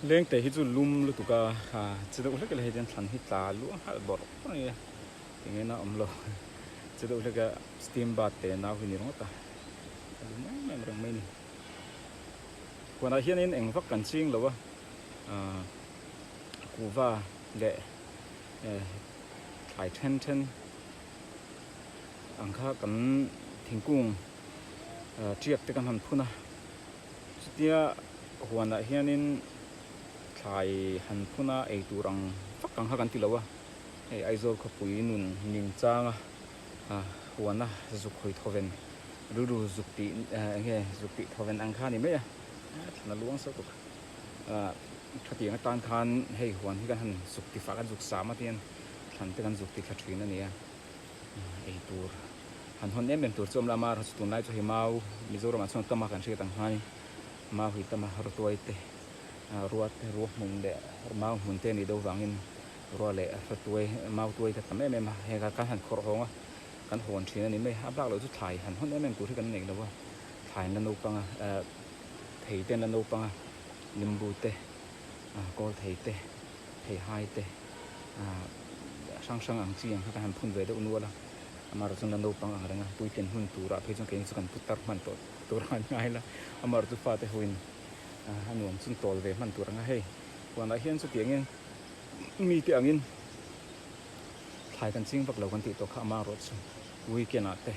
Lengte hi chu lum lutuk a, chi deuh hlek ila hei hian thlan hi tla luah nghal bawrh bawrh a ni a, eng ena awm lo chi deuh hlek a steam bath te nau hi ni ringawt a, a lum em em reng mai a ni. Huanah hianin eng vak kan ching lo a, kuhva leh thlai then then ang kha kan thingkung tiak te kan han phun a. Chutia huanah hianin thlai han phun a ei tur ang vak ang kha kan ti lo a, hei Aizawl khawpui nun ning changa huana zuk hawi thawven rilru zuk tih eng nge zuk tih thawven ang kha a ni mai a, thlan a luang sawt tuk. Thatiang atan khan hei huan hi kan han zuk ti fah kan zuk sam a tihian thlan te kan zuk ti thla thin a ni a. Ei tur han hawn em em tur chu awm lo a, amaherawhchu tunlai chu hei mau Mizoramah chuan tama kan hriat ang hmain mau hi tama rawtuai te rua te rua hmun leh mau hmun te a nih deuh vangin rua leh rawtuai mau tuai te a tam em em a, heng kha kan han khawrh hawng a kan hawn thin a ni mai a bak loh chu thlai han hawn em em tur hi kan nei lo a, thlai an la naupang a thei te an la naupang a limbu te kawl thei te. Theihai te hrang hrang ang chi ang kha kan han phun ve deuh nual a, amaherawh chuan la naupang ang reng a, puitlin hun turah phei chuan keini chu kan pu tar hman tawh tur a han ngai la, amaherawh chu fate hoin a nuam chun tawl ve hman tur ang a, hei huanah hian chutiangin mite angin thlai kan ching vak lo kan tih tawh kha amaherawh chu weekend ah te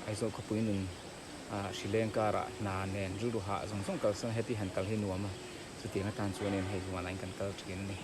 Aizawl khawpui nun hrileng karah hna nen rilru hah zawng zawng kalsan heti han kal hi nuam a. Chutiang atan chuanin hei huanah in kan kal thin a ni.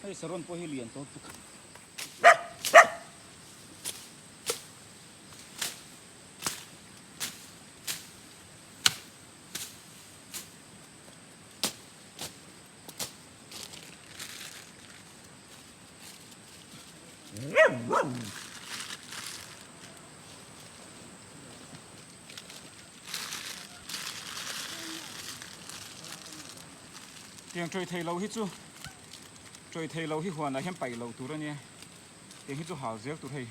Hei saron pawh hi lian tawh tuk. Tiang tawih thei lo hi chu tawih thei lo hi huanah hian paih loh tur a nia tiang hi chu hal zel tur hei.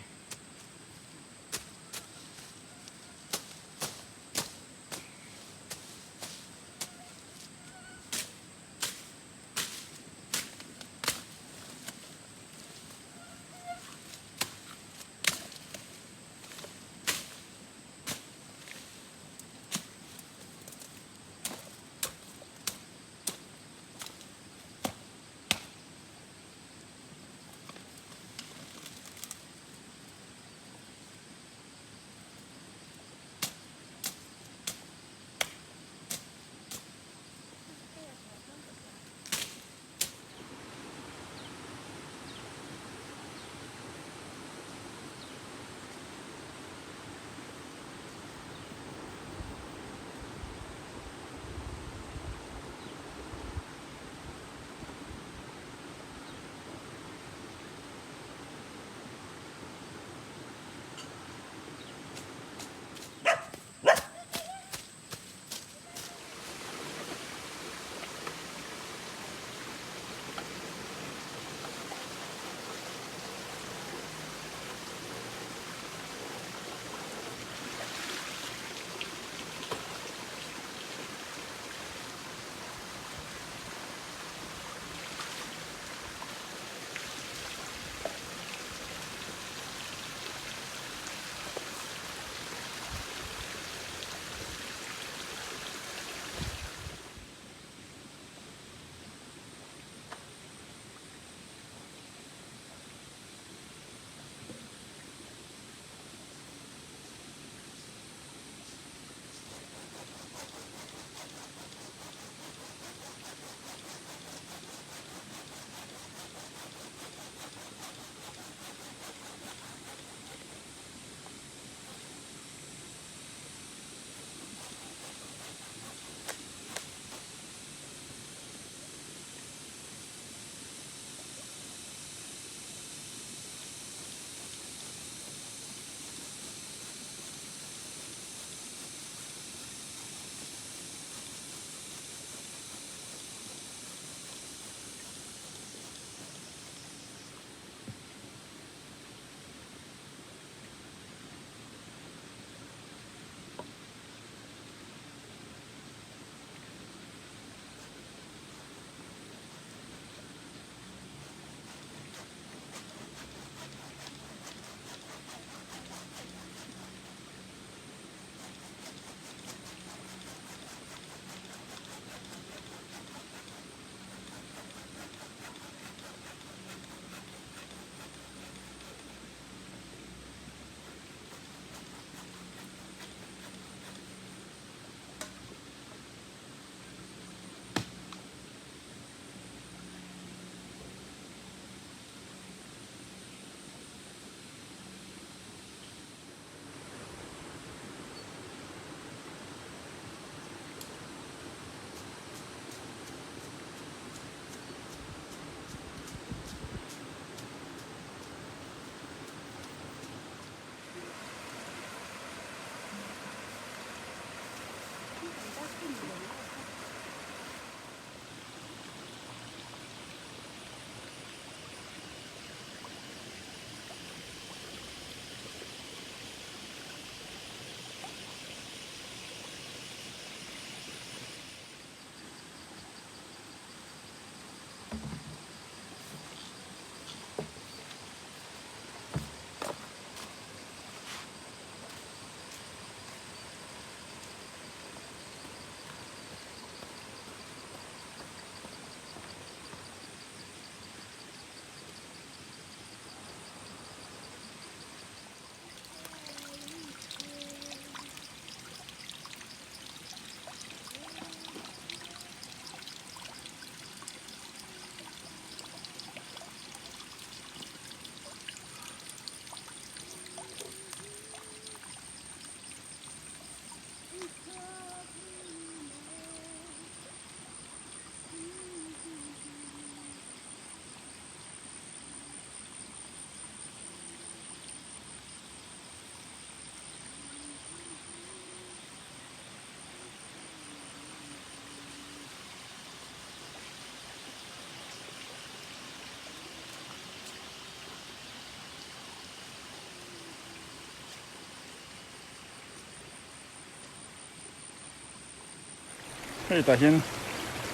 Hei tah hian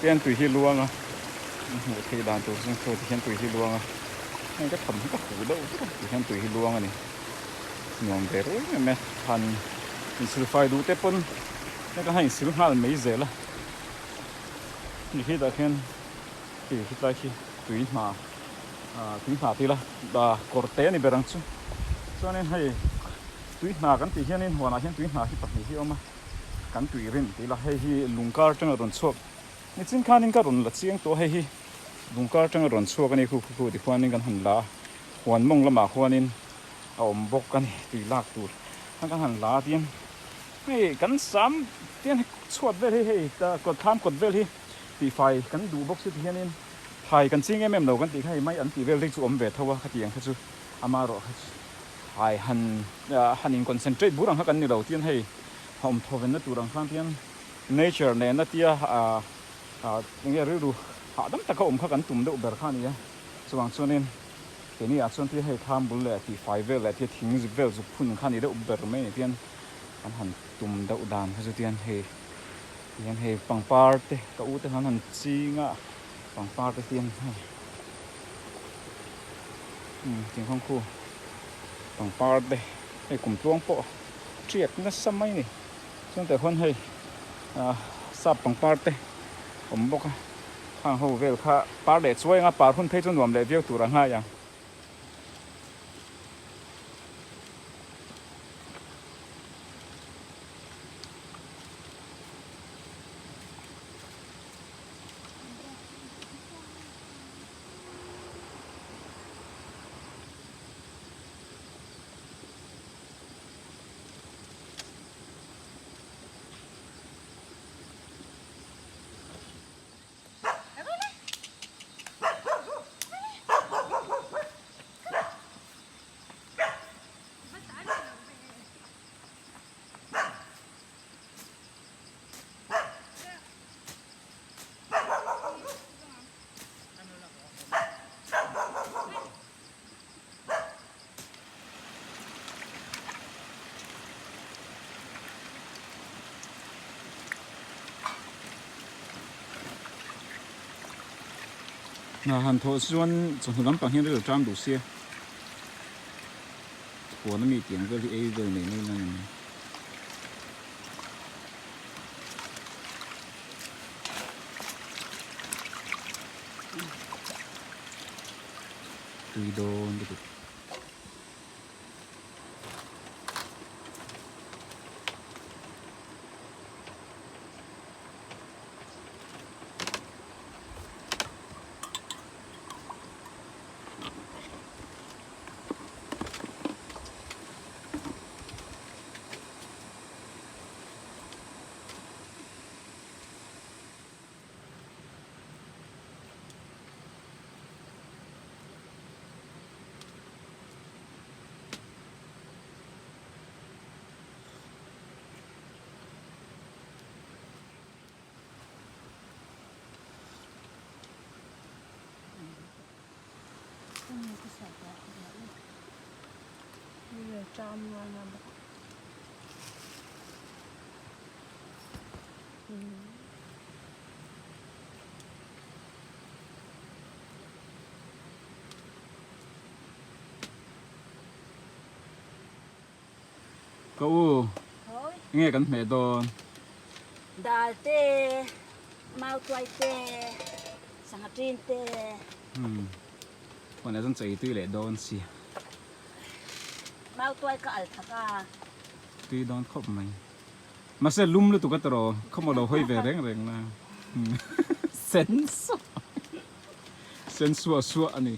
tian tui hi luang a, hmuh theih dan tur chu saw ti hian tui hi luang a, hei ka tham hi ka huh deuh vek a ti hian tui hi luang a ni. Nuam ve reng em e, han insilfai duh te pawn hei ka han insil nghal mai zel a, ni khi tah khian hei khi tlai khi tui hna ah tui hna tih ila kawr te a ni ber ang chu chuanin hei tui hna kan tih hianin huanah hian tui hna hi pahnih hi a awm a. Kan tui rin tih ila hei hi lung kar atanga rawn chhuak nichin khanin ka rawn la chiang tawh a hei hi lung kar atanga rawn chhuak a ni khu khu khu ti khuanin kan han la a huan mawng lamah khuanin a awm bawk a ni tui lak tur khan kan han la a tiang hei kan sam tiang chhuat vel hi hei kawt thlam kawt vel hi tihfai kan duh bawk si ti hianin thai kan ching em em lo kan tih kha hei mai an tih vel te chu awm ve tho a khatiang kha chu amaherawh kha chu. Hai han han in concentrate bur ang kha kan ni lo tian hei a awm thaw venna tur ang khan tian nature nena tia ah enge rilru hahdam taka awm kha kan tum deuh ber kha a ni a, chuvang chuanin keini ah chuan tia hei thlam bul leh tihfai vel leh tia thing zuk vel zuk phun kha a ni deuh ber mai a ni tian kan han tum deuh dan kha chu tian hei tihian hei pangpar te ka u te han han ching a pangpar te hian hei. Thingkung khu pangpar te hei kum tluang pawh tiak nasa mai a ni chuan tah khuan hei ah sap pangpar te awm bawk a khang ho vel kha par leh chuai anga par hun phei chu nuam leh viau tur a ngai ang. Hna han thawh chuan chawhnu lampang hian rilru ṭam duh sia huan ami tiang vel hi ei vel nei mai nan a ni. Tui dawn lutuk. Ka u, enge kan hmeh dawn? Dal te, mau tuai te, sangha ṭin te. Huan ah chuan chei tui leh dawn si. Mau tuai ka al thak a. Tui dawn khawp mai. Mahse lum lutuk a tawrh aw, khawmaw lo hawi ve reng reng la. Sen suah sen suah suah a ni.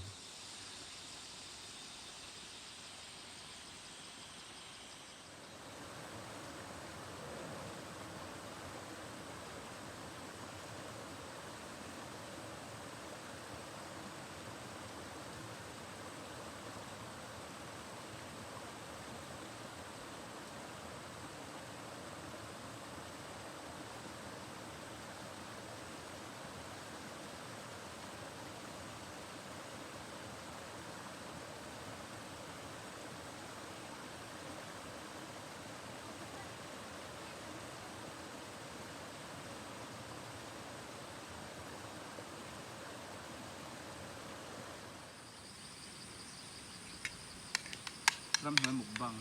Ramhnuai mukbang.